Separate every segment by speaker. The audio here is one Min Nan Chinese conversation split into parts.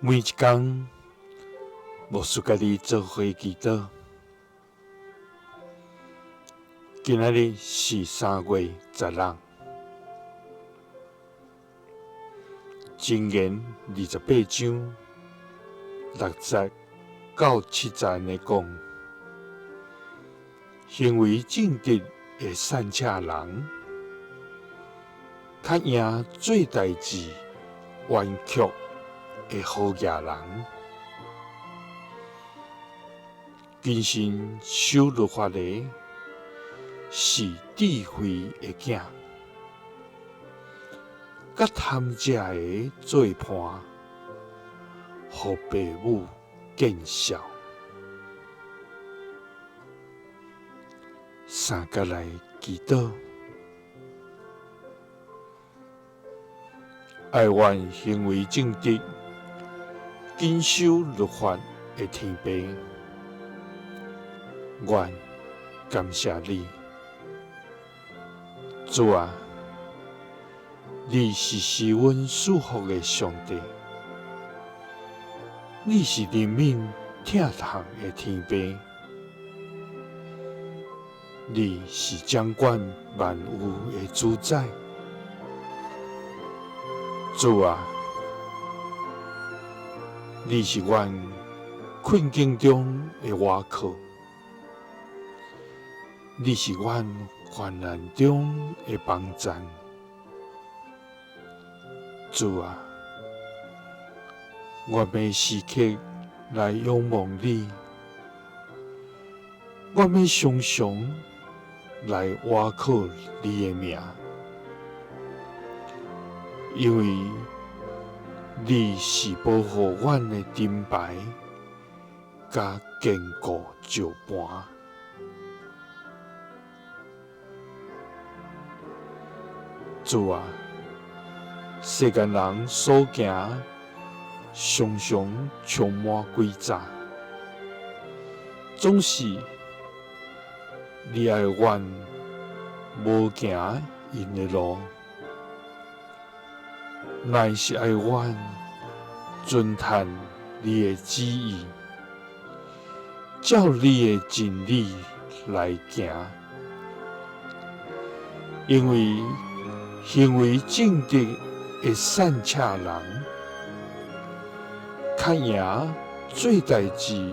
Speaker 1: 每一工，牧師佮你做伙祈禱。今仔日是3月16，箴言28章6節到7節按呢講：行為正直的散赤人，較贏做代誌彎曲的好額人。謹慎守律法的，是智慧的囝；佮貪食的做伴，予爸母見笑。三佮來祈禱，愛願行為正直、謹守律法的天父，阮感謝你，主啊，你是賜阮賜福的上帝，你是憐憫疼痛的天父。你是掌管萬有的主宰，主啊，你是阮困境中的倚靠，你是阮患難中的幫贊，主啊，我欲時刻來仰望你，我欲常常來倚靠你的名，因為你是保護阮的盾牌，佮堅固石盤。主啊，世間人所行，常常充滿詭詐，總是你愛阮無行𪜶的路，乃是愛阮遵趁你的旨意，照你的真理來行。因為行為正直的散赤人，較贏做代誌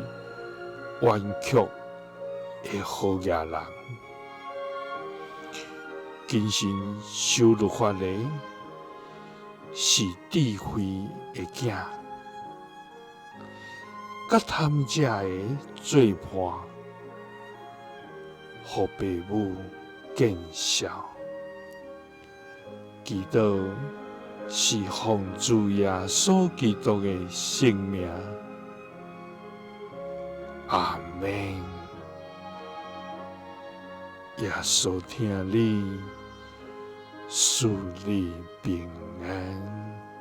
Speaker 1: 彎曲的好額人。謹慎守律法的，是智慧的囝；佮貪食的做伴，予爸母見笑。祈禱是奉主耶穌基督的聖名。阿們。耶穌疼你，賜你平安。